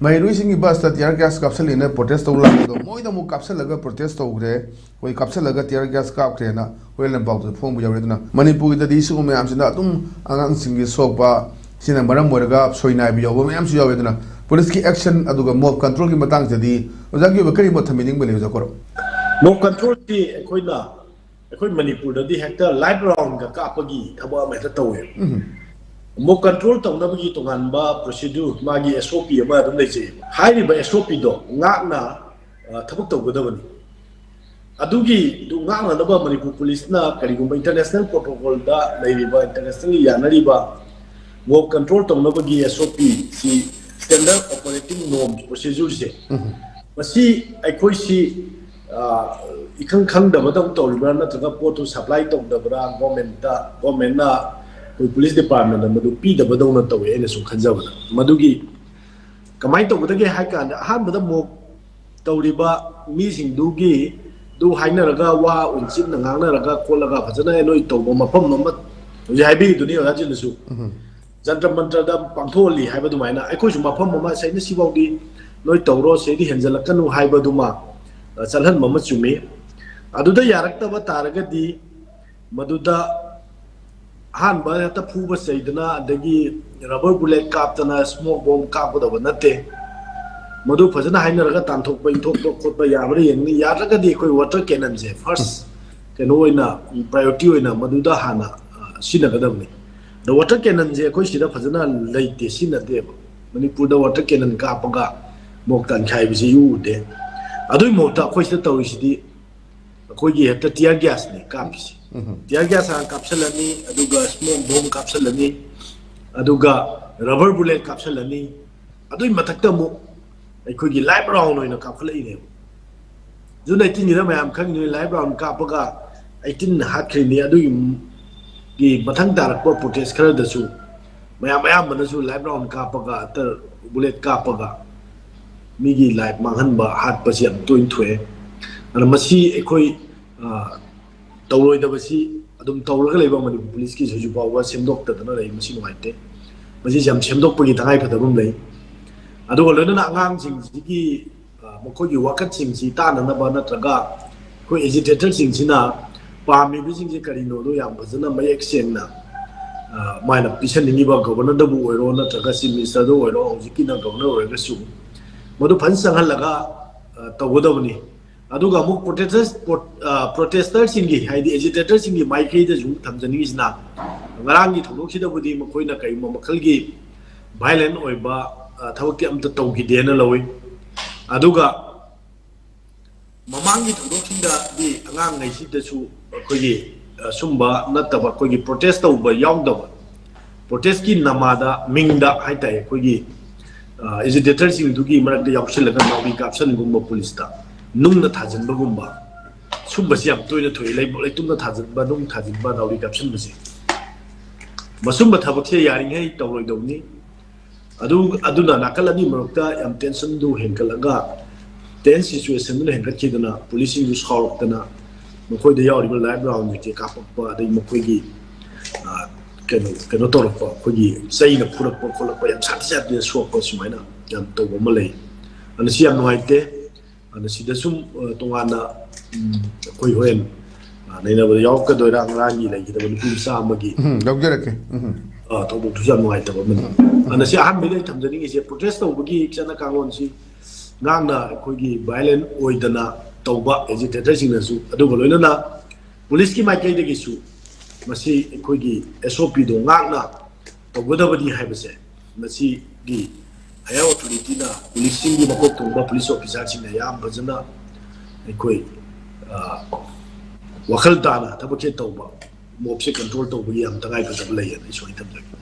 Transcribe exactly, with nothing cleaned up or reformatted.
ꯃꯍꯩꯔꯣꯏꯁꯤꯡꯒꯤ ꯕꯁꯇ tear gas ꯀꯥꯞꯁꯤꯜꯂꯦꯅ protest ꯇꯧ ꯂꯥꯛꯄꯗꯣ, ꯃꯣꯏꯗ ꯑꯃꯨꯛ ꯀꯥꯞꯁꯤꯜꯂꯒ protest ꯇꯧꯈ꯭ꯔꯦ, ꯑꯩꯈꯣꯏ ꯀꯥꯞꯁꯤꯜꯂꯒ tear gas ꯀꯥꯞꯈ꯭ꯔꯦꯅ ꯍꯣꯔꯦꯟ ꯂꯝꯄꯥꯛꯇꯨꯗ ꯐꯣꯡꯕ ꯌꯥꯎꯔꯦ꯫ ꯑꯗꯨꯅ ꯃꯅꯤꯄꯨꯔꯒꯤꯗꯗꯤ ꯁꯤꯒꯨꯝꯕ ꯃꯌꯥꯝꯁꯤꯅ ꯑꯗꯨꯝ ꯑꯉꯥꯡꯁꯤꯡꯒꯤ ꯁꯣꯛꯄ, ꯁꯤꯅ ꯃꯔꯝ ꯑꯣꯏꯔꯒ ꯁꯣꯏꯅꯥꯏꯕ ꯌꯥꯎꯕ ꯃꯌꯥꯝꯁꯨ ꯌꯥꯎꯋꯦ꯫ ꯑꯗꯨꯅ ꯄꯨꯂꯤꯁꯀꯤ action ꯑꯗꯨꯒ mob controlꯒꯤ ꯃꯇꯥꯡꯁꯤꯗꯗꯤ ꯑꯣꯖꯥꯒꯤ ꯑꯣꯏꯕ ꯀꯔꯤ ꯃꯣꯠ ꯊꯝꯕꯤꯅꯤꯡꯕ ꯂꯩ, ꯑꯣꯖꯥ ꯀꯣꯔꯣ? Mob controlꯁꯤ ꯑꯩꯈꯣꯏꯅ, ꯑꯩꯈꯣꯏ ꯃꯅꯤꯄꯨꯔꯗꯗꯤ ꯍꯦꯛꯇ live roundꯒ ꯀꯥꯞꯄꯒꯤ ꯊꯕꯛ ꯑꯃ ꯍꯦꯛꯇ ꯇꯧꯋꯦ꯫ ꯎꯝ. Mob control ꯇꯧꯅꯕꯒꯤ ꯇꯣꯉꯥꯟꯕ procedure, ꯃꯥꯒꯤ S O P ꯑꯃ ꯑꯗꯨꯝ ꯂꯩꯖꯩ꯫ ꯍꯥꯏꯔꯤꯕ S O Pꯗꯣ ꯉꯥꯛꯅ, ꯑ, ꯊꯕꯛ ꯇꯧꯒꯗꯕꯅꯤ꯫ ꯑꯗꯨꯒꯤꯗꯨ ꯉꯥꯛꯅꯅꯕ ꯃꯅꯤꯄꯨꯔ ꯄꯨꯂꯤꯁꯅ ꯀꯔꯤꯒꯨꯝꯕ international protocolꯗ ꯂꯩꯔꯤꯕ, internationally ꯌꯥꯅꯔꯤꯕ mob control ꯇꯧꯅꯕꯒꯤ S O P ꯁꯤ, standard operating norm procedureꯁꯦ, ꯎꯝ. ꯃꯁꯤ ꯑꯩꯈꯣꯏꯁꯤ, ꯑ, ꯏꯈꯪ ꯈꯪꯗꯕꯗꯧ ꯇꯧꯔꯤꯕ꯭ꯔꯥ, ꯅꯠꯇ꯭ꯔꯒ ꯄꯣꯠꯇꯨ supply ꯇꯧꯗꯕ꯭ꯔꯥ, governmentꯇ, governmentꯅ ꯑꯩꯈꯣꯏ police departmentꯇ ꯃꯗꯨ ꯄꯤꯗꯕꯗꯧꯅ ꯇꯧꯋꯦ꯫ ꯑꯩꯅ ꯁꯨꯝ ꯈꯟꯖꯕꯗ, ꯃꯗꯨꯒꯤ ꯀꯃꯥꯏꯅ ꯇꯧꯒꯗꯒꯦ ꯍꯥꯏ ꯀꯥꯟꯗ, ꯑꯍꯥꯟꯕꯗ mob ꯇꯧꯔꯤꯕ ꯃꯤꯁꯤꯡꯗꯨꯒꯤ, ꯑꯗꯨ ꯍꯥꯏꯅꯔꯒ, ꯋꯥ ꯎꯟꯆꯤꯟꯅ ꯉꯥꯡꯅꯔꯒ ꯈꯣꯠꯂꯒ ꯐꯖꯅ ꯅꯣꯏ ꯇꯧꯕ ꯃꯐꯝ ꯑꯃ, ꯍꯧꯖꯤꯛ ꯍꯥꯏꯕꯤꯔꯤꯗꯨꯅꯤ ꯑꯣꯖꯥ ꯖꯤꯟꯅꯁꯨ, ꯎꯝ. ꯖꯟꯇꯔ ꯃꯟꯇꯔꯗ ꯄꯥꯡꯊꯣꯛꯍꯜꯂꯤ ꯍꯥꯏꯕ ꯑꯗꯨꯃꯥꯏꯅ, ꯑꯩꯈꯣꯏꯁꯨ ꯃꯐꯝ ꯑꯃ, ꯁꯤꯗꯩꯅ ꯁꯤꯐꯥꯎꯗꯤ ꯅꯣꯏ ꯇꯧꯔꯣ, ꯁꯤꯗꯩꯗꯤ ꯍꯦꯟꯖꯜꯂꯛꯀꯅꯨ ꯍꯥꯏꯕꯗꯨꯃ, ꯑ, ꯆꯠꯍꯟꯕ ꯑꯃ ꯆꯨꯝꯃꯤ꯫ ꯑꯗꯨꯗ ꯌꯥꯔꯛꯇꯕ ꯇꯥꯔꯒꯗꯤ, ꯃꯗꯨꯗ ꯑꯍꯥꯟꯕ ꯍꯦꯛꯇ ꯐꯨꯕ ꯆꯩꯗꯅ, ꯑꯗꯒꯤ rubber bullet ꯀꯥꯞꯇꯅ, smoke bomb ꯀꯥꯞꯀꯗꯕ ꯅꯠꯇꯦ꯫ ꯃꯗꯨ ꯐꯖꯅ ꯍꯥꯏꯅꯔꯒ ꯇꯥꯟꯊꯣꯛꯄ, ꯏꯟꯊꯣꯛꯄ ꯈꯣꯠꯄ ꯌꯥꯕ꯭ꯔꯥ ꯌꯦꯡꯅꯤ꯫ ꯌꯥꯗ꯭ꯔꯒꯗꯤ ꯑꯩꯈꯣꯏ water cannonꯁꯦ first, ꯀꯩꯅꯣ ꯑꯣꯏꯅ, priority ꯑꯣꯏꯅ ꯃꯗꯨꯗ ꯍꯥꯟꯅ, ꯑ, ꯁꯤꯖꯤꯟꯅꯒꯗꯕꯅꯤ꯫ ꯑꯗꯣ water cannonꯁꯦ ꯑꯩꯈꯣꯏ ꯁꯤꯗ ꯐꯖꯅ ꯂꯩꯇꯦ, ꯁꯤꯖꯤꯟꯅꯗꯦꯕ꯫ ꯃꯅꯤꯄꯨꯔꯗ water cannon ꯀꯥꯞꯄꯒ mob ꯇꯥꯟꯈꯥꯏꯕꯁꯤ ꯏꯎ ꯎꯗꯦ꯫ ꯑꯗꯨꯒꯤ ꯃꯍꯨꯠꯇ ꯑꯩꯈꯣꯏ ꯁꯤꯗ ꯇꯧꯔꯤꯁꯤꯗꯤ, ꯑꯩꯈꯣꯏꯒꯤ ꯍꯦꯛꯇ tear gasꯅꯤ ꯀꯥꯞꯄꯤꯁꯤ꯫ ꯎꯝ. Tear gas ꯍꯥꯟꯅ ꯀꯥꯞꯁꯤꯜꯂꯅꯤ, ꯑꯗꯨꯒ smoke bomb ꯀꯥꯞꯁꯤꯜꯂꯅꯤ, ꯑꯗꯨꯒ rubber bullet ꯀꯥꯞꯁꯤꯜꯂꯅꯤ꯫ ꯑꯗꯨꯒꯤ ꯃꯊꯛꯇ ꯑꯃꯨꯛ ꯑꯩꯈꯣꯏꯒꯤ live round ꯑꯣꯏꯅ ꯀꯥꯞꯈꯠꯂꯛꯏꯅꯦꯕ꯫ June eighteenꯒꯤꯗ ꯃꯌꯥꯝ ꯈꯪꯉꯤꯗꯨꯅꯤ, live round ꯀꯥꯞꯄꯒ eighteen ꯍꯥꯠꯈ꯭ꯔꯤꯅꯤ꯫ ꯑꯗꯨꯒꯤ ꯒꯤ ꯃꯊꯪ ꯇꯥꯔꯛꯄ protest ꯈꯔꯗꯁꯨ ꯃꯌꯥꯝ ꯑꯌꯥꯝꯕꯅꯁꯨ live round ꯀꯥꯞꯄꯒ, ꯑꯇꯔ bullet ꯀꯥꯞꯄꯒ ꯃꯤꯒꯤ life ꯃꯥꯡꯍꯟꯕ, ꯍꯥꯠꯄꯁꯤ ꯌꯥꯝ ꯇꯣꯏꯅ ꯊꯣꯛꯑꯦ꯫ ꯑꯗꯨꯅ ꯃꯁꯤ ꯑꯩꯈꯣꯏ, ꯑ, ꯇꯧꯔꯣꯏꯗꯕꯁꯤ ꯑꯗꯨꯝ ꯇꯧꯔꯒ ꯂꯩꯕ ꯃꯅꯤꯄꯨꯔ ꯄꯨꯂꯤꯁꯀꯤꯁꯨ ꯍꯧꯖꯤꯛ ꯐꯥꯎꯕ ꯁꯦꯝꯗꯣꯛꯇꯗꯅ ꯂꯩ꯫ ꯃꯁꯤ ꯅꯨꯡꯉꯥꯏꯇꯦ꯫ ꯃꯁꯤꯁꯦ ꯌꯥꯝ ꯁꯦꯝꯗꯣꯛꯄꯒꯤ ꯇꯉꯥꯏꯐꯗꯕ ꯑꯃ ꯂꯩ꯫ ꯑꯗꯨꯒ ꯂꯣꯏꯅꯅ ꯑꯉꯥꯡꯁꯤꯡꯁꯤꯒꯤ, ꯑ, ꯃꯈꯣꯏꯒꯤ ꯋꯥꯀꯠꯁꯤꯡꯁꯤ ꯇꯥꯅꯅꯕ ꯅꯠꯇ꯭ꯔꯒ ꯑꯩꯈꯣꯏ ꯑꯦꯖꯤꯇꯦꯇꯔꯁꯤꯡꯁꯤꯅ ꯄꯥꯝꯃꯤꯕꯁꯤꯡꯁꯦ ꯀꯔꯤꯅꯣꯗꯣ ꯌꯥꯝ ꯐꯖꯅ ꯃꯌꯦꯛ ꯁꯦꯡꯅ, ꯑ, ꯃꯥꯅ ꯄꯤꯁꯟꯅꯤꯡꯉꯤꯕ ꯒꯣꯕꯔꯅꯔꯗꯕꯨ ꯑꯣꯏꯔꯣ ꯅꯠꯇ꯭ꯔꯒ ꯆꯤꯐ ꯃꯤꯅꯤꯁꯇꯔꯗ ꯑꯣꯏꯔꯣ, ꯍꯧꯖꯤꯛꯀꯤꯅ ꯒꯣꯕꯔꯅꯔ ꯑꯣꯏꯔꯒꯁꯨ, ꯃꯗꯨ ꯐꯖꯅ ꯆꯪꯍꯜꯂꯒ, ꯑ, ꯇꯧꯒꯗꯕꯅꯤ꯫ ꯑꯗꯨꯒ ꯑꯃꯨꯛ ꯄ꯭ꯔꯣꯇꯦꯁ-, ꯄ꯭ꯔꯣ-, ꯑ, ꯄ꯭ꯔꯣꯇꯦꯁꯇꯔꯁꯤꯡꯒꯤ, ꯍꯥꯏꯗꯤ ꯑꯦꯖꯤꯇꯦꯇꯔꯁꯤꯡꯒꯤ ꯃꯥꯏꯀꯩꯗꯁꯨ ꯊꯝꯖꯅꯤꯡꯉꯤꯁꯤꯅ, ꯉꯔꯥꯡꯒꯤ ꯊꯧꯗꯣꯛꯁꯤꯗꯕꯨꯗꯤ ꯃꯈꯣꯏꯅ ꯀꯔꯤꯒꯨꯝꯕ ꯃꯈꯜꯒꯤ ꯚꯥꯏꯂꯦꯟ ꯑꯣꯏꯕ, ꯑ, ꯊꯕꯛꯇꯤ ꯑꯝꯇ ꯇꯧꯈꯤꯗꯦꯅ ꯂꯧꯏ꯫ ꯑꯗꯨꯒ ꯃꯃꯥꯡꯒꯤ ꯊꯧꯗꯣꯛꯁꯤꯡꯗꯗꯤ ꯑꯉꯥꯡꯉꯩꯁꯤꯗꯁꯨ ꯑꯩꯈꯣꯏꯒꯤ, ꯑ, ꯁꯨꯝꯕ ꯅꯠꯇꯕ ꯑꯩꯈꯣꯏꯒꯤ ꯄ꯭ꯔꯣꯇꯦꯁ ꯇꯧꯕ ꯌꯥꯎꯗꯕ, ꯄ꯭ꯔꯣꯇꯦꯁꯀꯤ ꯅꯃꯥꯗ, ꯃꯤꯡꯗ ꯍꯥꯏꯇꯥꯔꯦ, ꯑꯩꯈꯣꯏꯒꯤ, ꯑ, ꯑꯦꯖꯤꯇꯦꯇꯔꯁꯤꯡꯗꯨꯒꯤ ꯃꯔꯛꯇ ꯌꯥꯎꯁꯤꯜꯂꯒ ꯅꯥꯎꯔꯤ ꯀꯥꯞꯁꯟꯒꯨꯝꯕ, ꯄꯨꯂꯤꯁꯇ ꯅꯨꯡꯅ ꯊꯥꯖꯤꯟꯕꯒꯨꯝꯕ, ꯁꯨꯝꯕꯁꯤ ꯌꯥꯝ ꯇꯣꯏꯅ ꯊꯣꯛꯏ꯫ ꯂꯩ-, ꯂꯩꯇꯨꯝꯅ ꯊꯥꯖꯤꯟꯕ, ꯅꯨꯡ ꯊꯥꯖꯤꯟꯕ, ꯅꯥꯎꯔꯤ ꯀꯥꯞꯁꯤꯟꯕꯁꯦ, ꯃꯁꯨꯝꯕ ꯊꯕꯛꯁꯦ ꯌꯥꯔꯤꯉꯩ ꯇꯧꯔꯣꯏꯗꯧꯅꯤ꯫ ꯑꯗꯨ, ꯑꯗꯨꯅ ꯅꯥꯀꯜ ꯑꯅꯤ ꯃꯔꯛꯇ ꯌꯥꯝ ꯇꯦꯟꯁꯟꯗꯨ ꯍꯦꯟꯒꯠꯂꯒ, ꯇꯦꯟꯁ ꯁꯤꯆꯨꯋꯦꯁꯟꯗꯨꯅ ꯍꯦꯟꯒꯠꯈꯤꯗꯅ ꯄꯨꯂꯤꯁꯁꯤꯡꯁꯨ ꯁꯥꯎꯔꯛꯇꯅ ꯃꯈꯣꯏꯗ ꯌꯥꯎꯔꯤꯕ ꯂꯥꯏꯐ ꯔꯥꯎꯟꯁꯤꯡꯁꯦ ꯀꯥꯞꯄꯛꯄ, ꯑꯗꯩ ꯃꯈꯣꯏꯒꯤ, ꯑ, ꯀꯩꯅꯣ, ꯀꯩꯅꯣ ꯇꯧꯔꯛꯄ, ꯑꯩꯈꯣꯏꯒꯤ ꯆꯩꯅ ꯐꯨꯔꯛꯄ ꯈꯣꯠꯂꯛꯄ, ꯌꯥꯝ ꯁꯥꯊꯤ ꯁꯥꯊꯤꯅ ꯁꯣꯛꯄ, ꯁꯨꯃꯥꯏꯅ ꯌꯥꯝ ꯇꯧꯕ ꯑꯃ ꯂꯩ꯫ ꯑꯗꯨ ꯁꯤ ꯌꯥꯝ ꯅꯨꯡꯉꯥꯏꯇꯦ꯫ ꯑꯗꯨꯅ ꯁꯤꯗ ꯁꯨꯝ, ꯑ, ꯇꯣꯉꯥꯟꯅ, ꯎꯝ, ꯑꯩꯈꯣꯏ ꯍꯣꯔꯦꯟ, ꯑ, ꯅꯩꯅꯕꯗ ꯌꯥꯎꯔꯛꯀꯗꯣꯏꯔꯥ, ꯉꯔꯥꯡꯒꯤ ꯂꯩꯈꯤꯗꯕ ꯅꯨꯄꯤ ꯃꯆꯥ ꯑꯃꯒꯤ, ꯎꯝ, ꯂꯧꯖꯔꯛꯀꯦ꯫ ꯎꯝ꯫ ꯑ, ꯊꯧꯗꯣꯛꯇꯨꯁꯨ ꯌꯥꯝ ꯅꯨꯡꯉꯥꯏꯇꯕ ꯑꯃꯅꯤ꯫ ꯎꯝ꯫ ꯑꯗꯨꯅ ꯁꯤ ꯑꯍꯥꯟꯕꯗ ꯑꯩ ꯊꯝꯖꯅꯤꯡꯉꯤꯁꯦ, ꯄ꯭ꯔꯣꯇꯦꯁ ꯇꯧꯕꯒꯤ ꯆꯠꯅ ꯀꯥꯡꯂꯣꯟꯁꯤ ꯉꯥꯡꯅ ꯑꯩꯈꯣꯏꯒꯤ ꯚꯥꯏꯂꯦꯟ ꯑꯣꯏꯗꯅ ꯇꯧꯕ ꯑꯦꯖꯤꯇꯦꯇꯔꯁꯤꯡꯅꯁꯨ, ꯑꯗꯨꯒ ꯂꯣꯏꯅꯅ ꯄꯨꯂꯤꯁꯀꯤ ꯃꯥꯏꯀꯩꯗꯒꯤꯁꯨ ꯃꯁꯤ ꯑꯩꯈꯣꯏꯒꯤ ꯑꯦꯁ ꯑꯣ ꯄꯤꯗꯣ ꯉꯥꯛꯅ ꯇꯧꯒꯗꯕꯅꯤ ꯍꯥꯏꯕꯁꯦ, ꯃꯁꯤꯒꯤ ꯍꯥꯏꯌꯔ ꯑꯣꯊꯣꯔꯤꯇꯤꯅ, ꯄꯨꯂꯤꯁꯁꯤꯡꯒꯤ ꯃꯀꯣꯛ ꯊꯣꯡꯕ ꯄꯨꯂꯤꯁ ꯑꯣꯐꯤꯁꯥꯔꯁꯤꯡꯅ ꯌꯥꯝ ꯐꯖꯅ ꯑꯩꯈꯣꯏ, ꯑ, ꯋꯥꯈꯜ ꯇꯥꯅ ꯊꯕꯛꯁꯦ ꯇꯧꯕ, ꯃꯣꯞꯁꯦ ꯀꯟꯇ꯭ꯔꯣꯜ ꯇꯧꯕꯒꯤ ꯌꯥꯝ ꯇꯉꯥꯏ ꯐꯗꯕ ꯂꯩꯌꯦꯅ ꯑꯩ ꯁꯨꯃꯥꯏꯅ ꯊꯝꯖꯒꯦ꯫